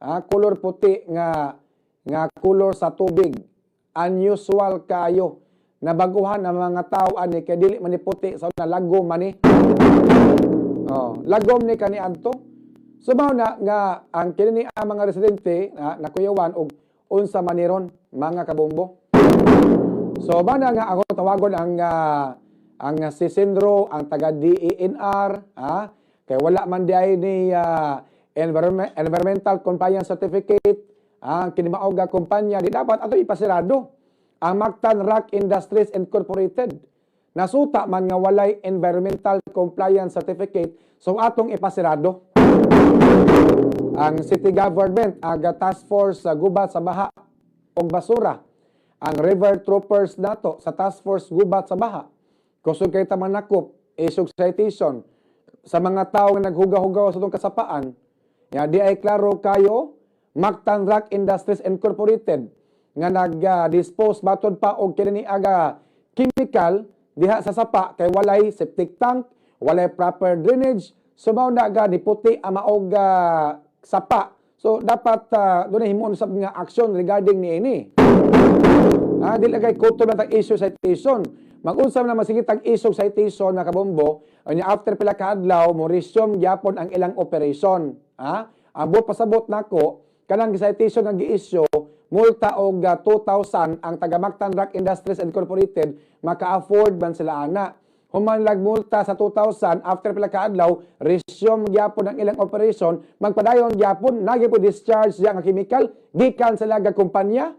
Ah, color puti nga nga color sa tubig. Unusual kayo. Nabaguhan ang mga tao ani kay dili man ni puti sa una, lagom man ni. Oh, lagom ni kaniadto. So mao na nga ang kini ang mga residente na nakuyawan og unsa man ni ron, mga kabombo. So mao na nga ako tawagon ang si CENRO, ang taga DENR, kay wala man diay ni environmental compliance certificate ang kini mao nga kumpanya, di dapat ato ipasirado ang Mactan Rock Industries Incorporated. Nasuta man nga walay environmental compliance certificate, so atong ipasirado. Ang city government, aga task force sa gubat sa baha og basura, ang river troopers nato sa task force gubat sa baha, kusog kay ta manakop, issue citation sa mga tao nga naghugaw-hugaw sa atong kasapaan. Ya, di ay klaro kayo Mactan Rock Industries Incorporated nga nag-dispose batod pa og kini aga chemical diha sa sapa kay walay septic tank, walay proper drainage. So mao na ga niputi ang maog sapa. So dapat dunay himuon sab nga action regarding niini. Ah, dili kay kutob na tag issue citation. Mag-unsa man masige tag issue citation na kabombo, unya after pila ka adlaw mo resume gyapon ang ilang operation. Ah, ang buot pasabot nako, kanang citation nga gi-issue, multa og 2,000 ang taga Mactan Rock Industries Incorporated, maka-afford man sila ana? Human lag multa sa 2,000, after pila ka adlaw resume gyapon ang ilang operation, magpadayon gyapon, naa gyud discharge diya nga chemical gikan sa ga kumpanya.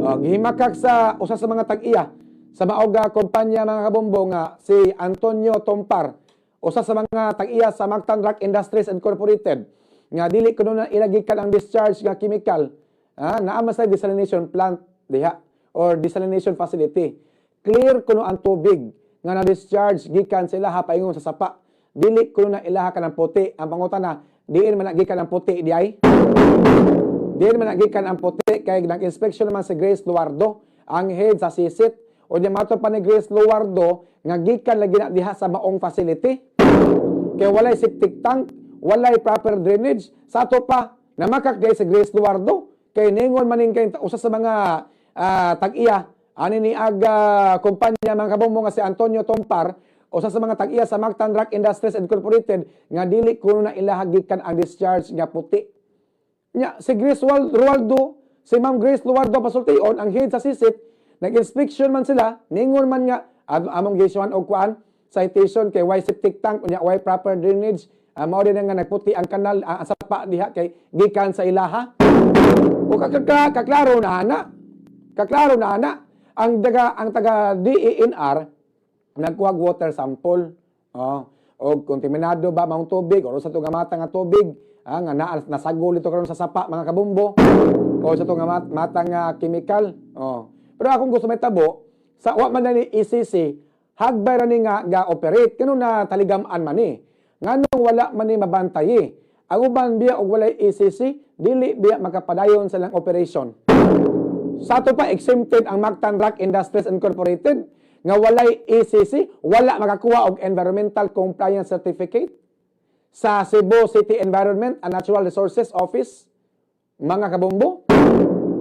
Oh, gihimakak sa usa sa mga tag-iya sa mao nga kumpanya, mga kabombo, nga si Antonio Tompar, usa sa mga tag-iya sa Mactan Rock Industries Incorporated, nga dili kuno na ilagikan ang discharge nga chemical. Ah, naa man sa desalination plant diha or desalination facility. Clear kuno ang tubig nga na-discharge gikan sa ilaha paingon sa sapa. Dili kuno na ilaha kanang puti. Ang pangutana, diin man na gikan ang puti di ay? Diin man na gikan ang puti kay nag-inspection naman si Grace Luardo, ang head sa SISIT. O di mato pa ni Grace Luardo nga gikan lagi na diha sa maong facility. Kay walay septic tank, walay proper drainage. Sa ato pa, namakak si Grace Luardo. Kay ningon maning kay usa sa mga tag-iya ani ni aga kumpanya, mga kabombo, nga si Antonio Tompar, usa sa mga tag-iya sa Mactan Rock Industries Incorporated, nga dili kuno na ilaha gikan ang discharge nga puti. Nya, si Grace Rualdo, si Ma'am Grace Luardo pasultion, ang head sa SISIT, nag-inspection man sila, ningon man nga, among gi-issuehan og kuan, citation kay way septic tank, unya way proper drainage, mao din nga nagputi ang kanal, ang sapa diha kay gikan sa ilaha. O kaklaro na ana. Kaklaro na ana. Ang taga DENR nagkuha og water sample. Oh, og kontaminado ba maong tubig or sa nga mata nga tubig nga nasagol ito karon sa sapa, mga kabombo, o sa nga mata nga chemical. Oh. Pero akong gusto may tabo sa wa man na ni ECC, hagbay ra ni nga ga operate kano na taligam-an man ni. Nganong wala man ni mabantayi? Ang uban biya og walay ECC, dili biya makapadayon sa ilang operation? Sa ato pa, exempted ang Mactan Rock Industries Incorporated nga walay ECC, wala makakuha og Environmental Compliance Certificate sa Cebu City Environment and Natural Resources Office, mga kabombo.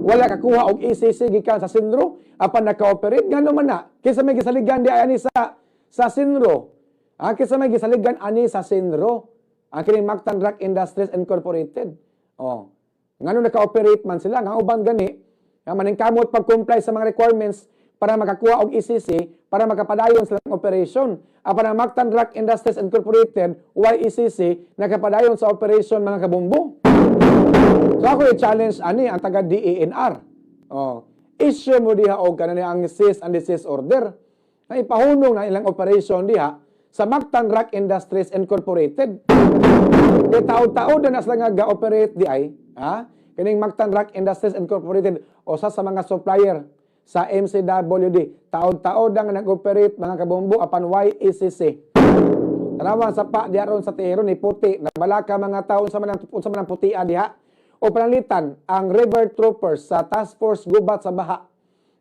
Wala kakuha og ECC gikan sa CENRO apan naka-operate. Ngano man na? Kinsa may gisaligan di ani sa CENRO? Ah, kinsa may gisaligan ani sa CENRO? Ang kining Mactan Rock Industries Incorporated. Oh. Ngano naka-operate man sila? Nga uban gani nga maningkamot pag-comply sa mga requirements para makakuha og ECC para makapadayon sa operation. Apan ang Mactan Rock Industries Incorporated, YECC, nakapadayon sa operation, mga kabombo. So ako i-challenge ani ang taga DENR. Oh. Issue mo diha og kanani ang cease and desist order na ipahunong na ilang operation diha sa Mactan Rock Industries Incorporated. Kay taod-taod na sila nga ga-operate di ay, ha? Kining Mactan Rock Industries Incorporated usa sa mga supplier sa MCWD. Taod-taod na nga nag-operate, mga kabombo, apan YECC. Tanawa sa pa diha ron sa Tihero ni puti, nabalaka mga tao unsa man ang putia diha. O panalitan ang river troopers sa Task Force Gubat sa Baha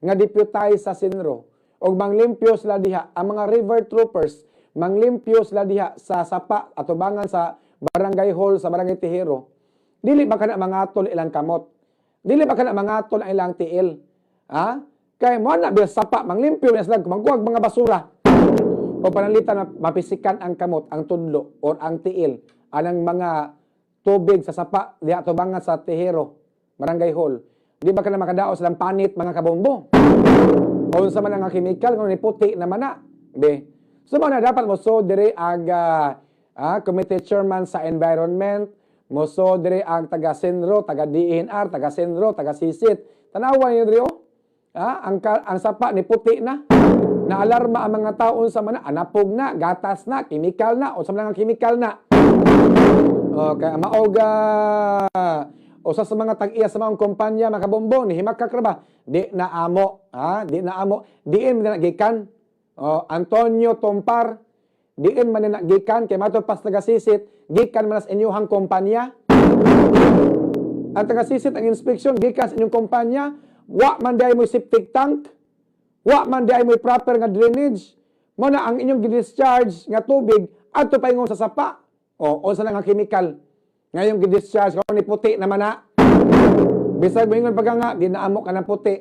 nga deputize sa CENRO og manglimpyo sila diha, ang mga river troopers manglimpyo sila diha sa sapa atubangan sa barangay hall sa Barangay Tihero. Dili ba kana mangatol ilang kamot? Dili ba kana mangatol ang ilang tiil? Ha? Kay mo na biya sapa manglimpyo na sila, mangkuhag mga basura. O pananglitan na mapisikan ang kamot, ang tudlo or ang tiil anang mga tubig sa sapa diha tubangan sa Tejero Barangay Hall. Di ba kana makadaos silang panit, mga kabombo? O unsa man ang chemical kung ni puti naman na. Be. So mo na dapat mo so dire ag committee chairman sa environment, mo so dire ang taga Senro, taga DENR, taga Senro, taga Sisit. Tanawa niyo dire oh. Ang sapa ni puti na. Naalarma ang mga tao unsa man na, anapog na, gatas na, chemical na, unsa man ang chemical na. Okay, maoga usa sa mga tag-iya sa mga kumpanya, mga kabombo, ni himakak ra ba? Di na amo, ha? Di na amo. Diin man na gikan. Oh, Antonio Tompar, diin man na gikan kay mato pas taga sisit, gikan man sa inyuhang kumpanya. Ang taga sisit ang inspection gikan sa inyong kumpanya, wa man diay mo septic tank. Wa man diay mo proper nga drainage. Mo na ang inyong gi-discharge nga tubig adto paingon sa sapa. O unsa na nga chemical? Ngayong gi-discharge ko ni puti naman na. Bisag moingon pa ka nga di naamo ka ng puti.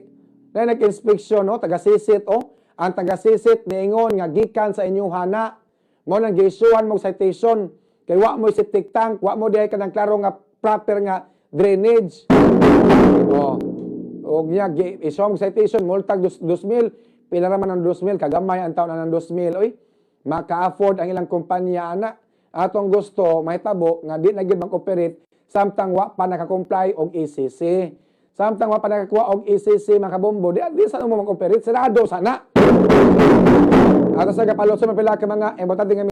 Na nag-inspection no, taga sisit oh. Ang taga sisit niingon nga gikan sa inyong hana. Mo nang gi-issuehan mo citation kay wa mo septic tank, wa mo diay kanang klaro nga proper nga drainage. Oh. Og niya gi-issue mo citation, multag 2,000, pila ra man ang 2,000, kagamay ang taon ang 2,000 oy. Maka-afford ang ilang kumpanya ana. Atong gusto mahitabo nga di na gyud mag-operate samtang wa pa naka-comply og ECC. Samtang wa pa nakakuha og ECC, mga kabombo, di sa mo mag-operate, sarado sana. Ato sa kapaluso mapila ka mga importante nga